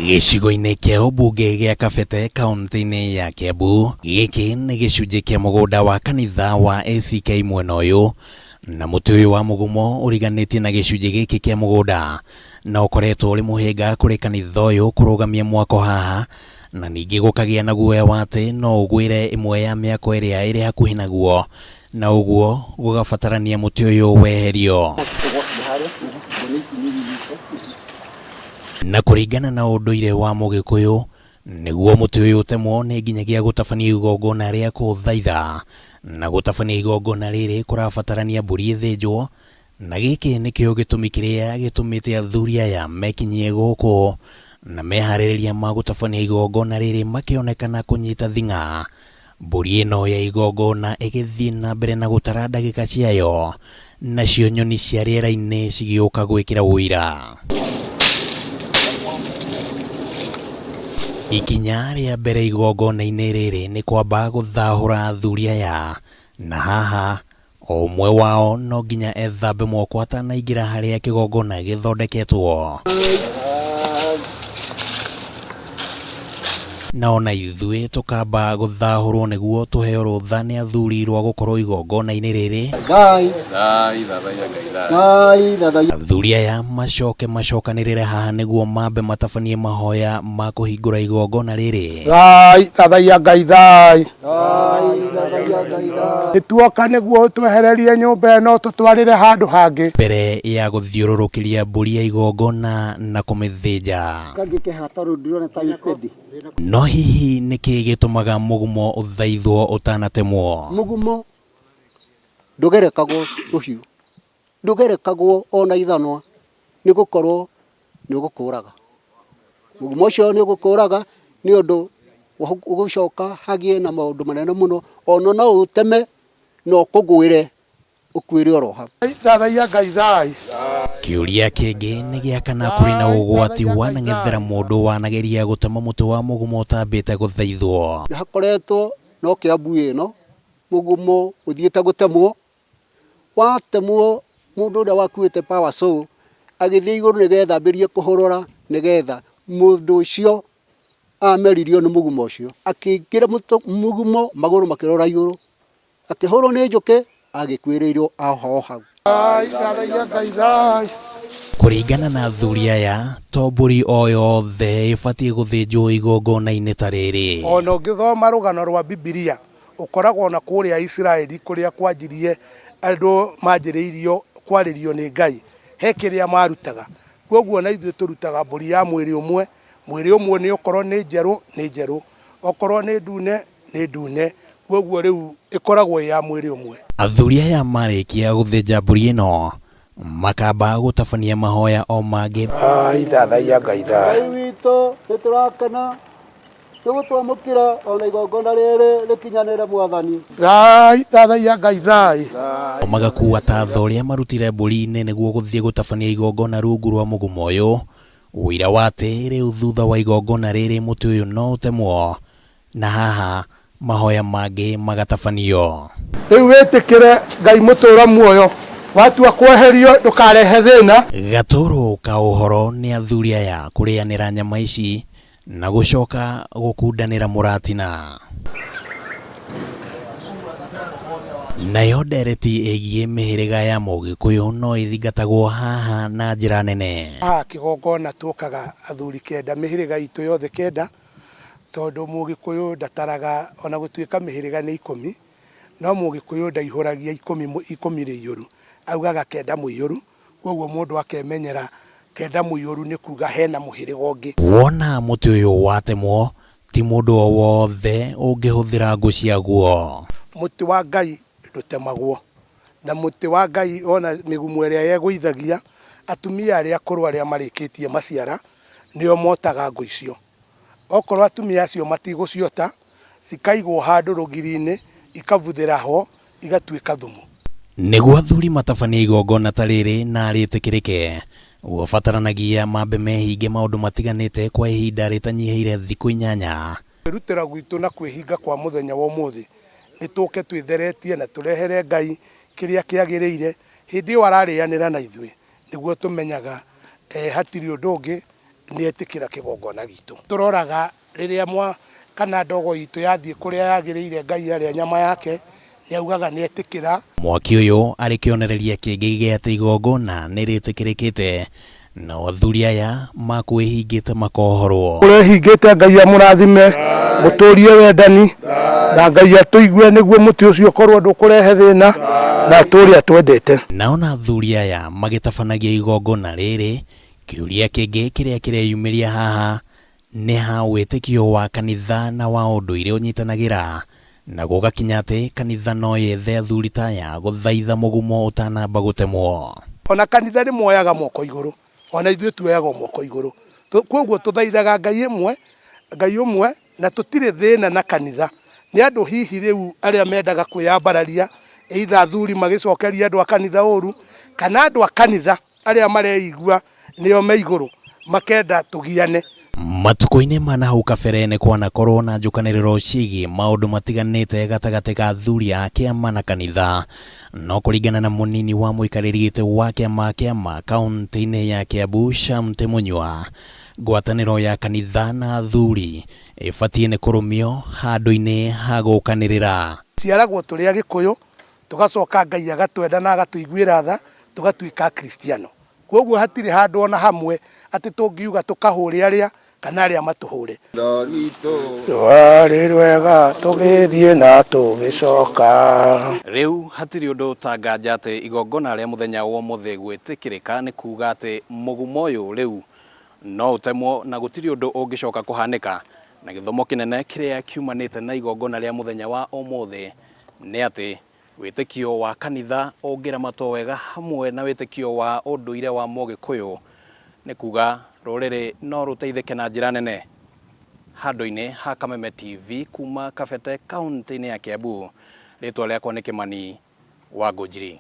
Gĩcigo-inĩ kĩa ũmbunge gĩa Kabete kaunti-inĩ ya Kiambu, gĩkĩ nĩ gĩcunjĩ kĩa mũgũnda wa kanitha wa ACK mwena ũyũ, na mũtĩ ũyũ wa mũgumo ũriganĩtie na gĩcunjĩ gĩkĩ kĩa mũgũnda na ũkoretwo ũrĩ mũhĩnga kũrĩ kanitha ũyũ kũrũgamia mwako haha, na ningĩ gũkagĩa na guoya wa atĩ no ũgwĩre ĩmwe ya mĩako ĩrĩa ĩrĩ hakuhĩ naguo, na ũguo gũgabatarania mũtĩ ũyũ weherio. Na kũringana na ũndũire wa Mũgĩkũyũ, nĩguo mũtĩ ũyũ ũtemwo nĩ nginyagia gũtabania igongona rĩa kũũthaitha. Na gũtabania igongona rĩrĩ kũrabatarania mbũri ĩthĩnjwo, na gĩkĩ nĩkĩo gĩtũmi kĩrĩa gĩtũmĩte athuri aya mekinyie gũkũ, na meharĩrĩria ma gũtabania igongona rĩrĩ makĩonekana kũnyita thing'a. Mbũri ĩno ya igongona ĩgĩthiĩ na mbere na gũtara ndagĩka ciayo, nacio nyoni cia rĩera-inĩ cigĩũka gwĩkĩra ũira. Ikinya rĩa mbere igongona-inĩ rĩrĩ nĩ kwamba gũthahũra athuri aya, na haha O ũmwe wao no nginya ethambe moko atanaingĩra harĩa kĩgongona gĩthondeketwo. Na o na ithuĩ tũkamba gũthahũrwo nĩguo tũheo rũtha nĩ athuri rwa gũkorwo igongona-inĩ rĩrĩ. Athuri aya macoke macokanĩrĩre haha nĩguo mambe matabanie mahoya ma kũhingũra igongona rĩrĩ. Thai, thathaiya Ngai thai. Nĩtuoka nĩguo ũtwehererie nyũmba ĩno ũtũtwarĩre handũ hangĩ. Mbere ya gũthiũrũrũkĩria mbũri ya igongona na kũmĩthĩnja. No hihi nĩ kĩĩ gĩtũmaga mũgumo ũthaithwo ũtanatemwo? Mũgumo ndũgerekagwo rũhiũ, ndũgerekagwo ona ithanwa, nĩ gũkorwo nĩ ũgũkũraga. Mũgumo ũcio nĩ ũgũkũraga nĩ ũndũ ũgũcoka hagĩe na maũndũ manene mũno, ona no ũteme na ũkũgwĩre ũkuĩre oro hau. Thathaiya Ngai thai. Kĩũria kĩngĩ nĩ gĩa kana kũrĩ na ũgwati wanang'ethera mũndũ wanageria gũtema mũtĩ wa mũgumo ũtambĩte gũthaithwo. Nĩ hakoretwo no Kĩambu ĩno mũgumo ũthiĩte gũtemwo Watemwo mũndũ ũrĩa wakuĩte power saw agĩthiĩ igũrũ nĩgetha ambĩrĩrie kũhũrũra nĩgetha mũndũ ũcio ameririo nĩ mũgumo ũcio. Akĩingĩra mũgumo magũrũ makĩrora igũrũ, akĩhũrwo nĩ njũkĩ agĩkuĩrĩirwo o hau. Kũringana na athuri aya, to mbũri o yothe ĩbatiĩ gũthĩnjwo igongona-inĩ ta rĩrĩ. O na ũngĩthoma rũgano rwa Bibilia, Ũkoragwo na kũrĩa Isiraeli kũrĩa kwanjirie andũ manjĩrĩirio kwarĩrio nĩ Ngai, he kĩrĩa marutaga. Kwoguo na ithuĩ tũrutaga mbũri ya mwĩrĩ ũmwe, mwĩrĩ ũmwe nĩ okorwo nĩ njerũ nĩ njerũ, okorwo nĩ ndune nĩ ndune, kwoguo rĩu ĩkoragwo ĩ ya mwĩrĩ ũmwe. Athuri aya marĩkia gũthĩnja mbũri ĩno, makamba gũtabania mahoya o mangĩ. Ai thathaiya Ngai thayu. Ngai witũ nĩtũrakena Nĩ gũtwamũkĩra o na igongona rĩrĩ rĩkinyanĩre Mwathani. Thai, thathaiya Ngai thai. Magakuua ta tha ũrĩa marutire mbũri-inĩ nĩguo gũthiĩ gũtabania igongona rungu rwa mũgumo ũyũ, ũira wa atĩ rĩu thutha wa igongona rĩrĩ mũtĩ ũyũ no ũtemwo, na haha mahoya mangĩ magatabanio. Rĩu wĩtĩkĩre Ngai mũtũũra muoyo, watua kweherio ndũkarehe thĩna. Gatũrũ ka ũhoro nĩ athuri aya kũrĩanĩra nyama ici Na gũcoka gũkundanĩra mũratina. Nayo ndereti ĩgiĩ mĩhĩrĩga ya Mũgĩkũyũ no ĩthingatagwo haha na njĩra nene. Haha kĩgongona tuokaga athuri kenda, mĩhĩrĩga itũ yothe kenda, tondũ Mũgĩkũyũ ndataraga, ona gũtuĩka mĩhĩrĩga nĩ ikũmi, no Mũgĩkũyũ ndaihũragia ikũmi, ikũmi rĩiyũru, augaga kenda mũiyũru. Kwoguo mũndũ akemenyera kenda mũiyũru nĩ kuga hena mũhĩrĩga ũngĩ. Wona mũtĩ ũyũ watemwo, ti mũndũ o wothe ũngĩhũthĩra ngũ ciaguo. Mũtĩ wa Ngai ndũtemagwo. Na mũtĩ wa Ngai ona mĩgumo ĩrĩa yegũithagia, atumia arĩa akũrũ arĩa marĩkĩtie maciara nĩo motaga ngũ icio. Okorwo atumia acio matigũciota, cikaigwo handũ rũgiri-inĩ, ikabuthĩra ho, igatuĩka thumu. Nĩguo athuri matabanie igongona ta rĩrĩ na rĩtĩkĩrĩke, gũbataranagia mambe mehinge maũndũ matiganĩte kwa ihinda rĩtanyihĩire thikũ inyanya. Kwĩrutĩra gwitũ na kwĩhinga kwa mũthenya wa ũmũthĩ, nĩ tũke twĩtheretie na tũrehere Ngai kĩrĩa kĩagĩrĩire, hĩndĩ ĩyo ararĩanĩra na ithuĩ, nĩguo tũmenyaga hatirĩ ũndũ ũngĩ, Nĩ etĩkĩra kĩgongona gitũ. Tũroraga rĩrĩa mwa kana ndogo itũ yathiĩ kũrĩa yagĩrĩire Ngai arĩa nyama yake nĩ augaga nĩ etĩkĩra. Mwaki ũyũ arĩ kĩonereria kĩngĩ gĩa atĩ igongona nĩ rĩtĩkĩrĩkĩte nao athuri aya makwĩhingĩte makohorwo. Ũrehingĩte Ngai amũrathime mũtũrie wendani na Ngai atũigue nĩguo mũtĩ ũcio ũkorwo ndũkũrehe thĩna na atũre atwendete. Nao na athuri aya magĩtabanagia igongona rĩrĩ, kĩũria kĩngĩ kĩrĩa kĩreyumĩria haha nĩ ha wĩtĩkio wa kanitha na wa ũndũire ũnyitanagĩra na gũgakinya atĩ kanitha no yethe athuri ta aya gũthaitha mũgumo ũtanamba gũtemwo. Ona kanitha nĩ moyaga moko igũrũ ona ithuĩ tuoyaga o moko igũrũ. Kwoguo tũthaithaga Ngai ĩmwe, Ngai ũmwe na tũtirĩ thĩna na kanitha. Nĩ andũ hihi rĩu arĩa mendaga kwĩyambararia, either athuri magĩcokeria andũ a kanitha ũru, kana andũ a kanitha arĩa mareigua nĩo me igũrũ makenda tũgiane. Matukũ-inĩ ma nahau kabere nĩ kwanakorwo na njũkanĩrĩro ciĩgiĩ maũndũ matiganĩte gatagatĩ ka athuri a kĩama na kanitha. No kũringana na mũnini wa mũikarĩri gĩtĩ wa kĩama kĩa ma kaũntĩ-inĩ ya Kiambu Shamte Munyua, ngwatanĩro ya kanitha na athuri ĩbatiĩ nĩ kũrũmio handũ-inĩ ha gũkanĩrĩra. Ciaragwo tũrĩ Agĩkũyũ, tũgacoka Ngai agatwenda na agatũiguĩra tha, tũgatuĩka Akristiano. Kwoguo hatirĩ handũ ona hamwe atĩ tũngiuga tũkahũre arĩa kana arĩa matũhũre. Rwarĩ rwega tũgĩthiĩ na tũgĩcoka. Rĩu hatirĩ ũndũ ũtanganja atĩ igongona rĩa mũthenya wa ũmũthĩ gwĩtĩkĩrĩka nĩ kuga atĩ mũgumo ũyũ rĩu no ũtemwo na gũtirĩ ũndũ ũngĩcoka kũhanĩka. Na gĩthomo kĩnene kĩrĩa kiumanĩte na igongona rĩa mũthenya wa ũmũthĩ nĩ atĩ wĩtĩkio wa kanitha ũngĩramatwo wega hamwe na wĩtĩkio wa ũndũire wa Mũgĩkũyũ nĩ kuga rũrĩrĩ no rũteithĩke na njĩra nene. Handũ-inĩ ha Kameme TV kuma Kabete kaũntĩ-inĩ ya Kiambu, rĩtwa rĩakwa nĩ Kĩmani wa Ngũnjiri.